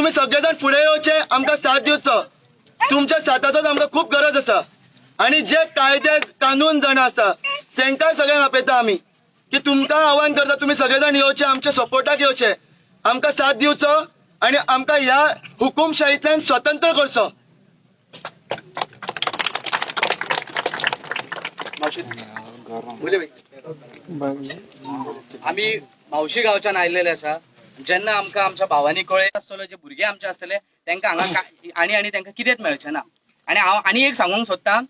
तुम्ही सगळे जाण फुडें येवचे, आमकां साथ दिवचो. तुमच्या साथाचोच आमकां खूब गरज आसा. आणि जे कायदे कानून जाणा आसा तांकां सगळ्यांक आपयता आमी की तुमकां आव्हान करता, तुमी सगळे जाण येवचे, आमच्या सपोर्टाक येवचे, आमकां साथ दिवचो आणि आमकां ह्या हुकुमशाहींतल्यान स्वतंत्र करचो. आमी म्हावशी गांवच्यान आयलेले आसा. जेन्ना आमकां आमच्या भावांनी कळ्ळें आसतलो, जे भुरगे आमचे आसतले तांकां हांगा आनी आनी तांकां कितेंच मेळचें ना. आनी हांव आनी एक सांगूंक सोदतां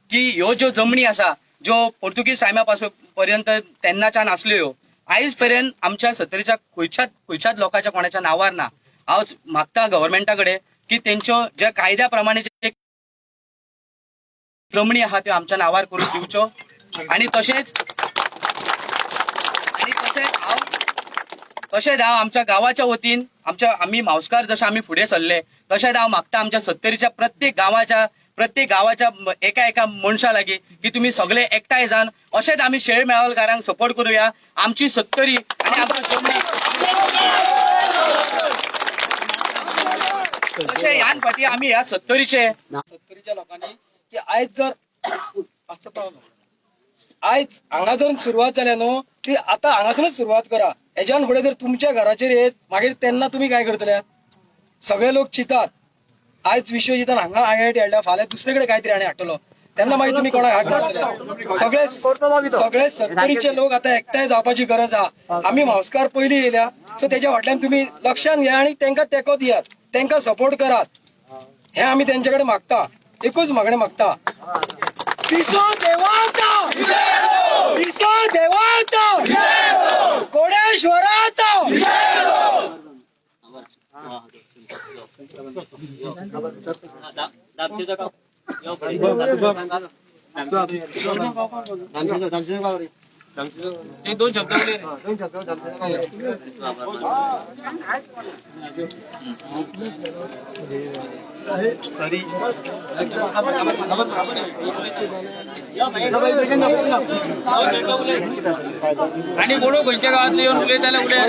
की ह्यो ज्यो जमनी आसा ज्यो पोर्तुगीज टायमा पासून पर्यंत तेन्नाच्यान आसल्यो, ह्यो आयज पर्यंत आमच्या सत्तरीच्या खंयच्याच खंयच्याच लोकांच्या कोणाच्या नांवार ना. हांव मागता गव्हर्मेंटा कडेन की तेंच्यो ज्या कायद्या प्रमाणे जे जमनी आहा त्यो आमच्या नांवार करून दिवच्यो. आनी तशेंच आनी तशेंच हांव तशेंच हांव आमच्या गांवाच्या वतीन आमच्या आमी म्हावस्कार जशे आमी फुडें सरले तशेंच हांव मागता आमच्या सत्तरीच्या प्रत्येक गांवाच्या एका एका मनशा लागीं की तुमी सगळे एकठांय जावन अशेंच आमी शेळ मेळवलकारांक सपोर्ट करुया. आमची सत्तरी आनी आमची जमनी. तशें ह्यान फाटीं आमी ह्या सत्तरीचे सत्तरीच्या लोकांनी की आयज जर मातसो पावलो, आयज हांगा जर सुरवात जाल्या न्हू ती आतां हांगासूनच सुरवात करा. हेज्यान फुडें जर तुमच्या घराचेर येत मागीर तेन्ना तुमी काय करतले? सगळे लोक चिंतात. आयज विश्वजितान हांगा आयआयटी हाडल्या, फाल्यां दुसरे कडेन काय तरी आनी हाडटलो, तेन्ना मागीर तुमी कोणाक हात मारतले? सगळे सगळे सत्तरीचे लोक आतां एकठांय जावपाची गरज आहा. आमी म्हावस्कार पयलीं येयल्या, सो तेज्या फाटल्यान तुमी लक्षान घेया आनी तेंकां तेंको दियात, तेंकां सपोर्ट करात. हे आमी तेंचे कडेन मागता, एकूच मागणें मागता. पिसो देवाचा, पिसो देवाचा, कोडेश्वराचा. एक दोन शब्द उलय. आणि कोण खंयच्या गावातले येवन उलयताले उलय.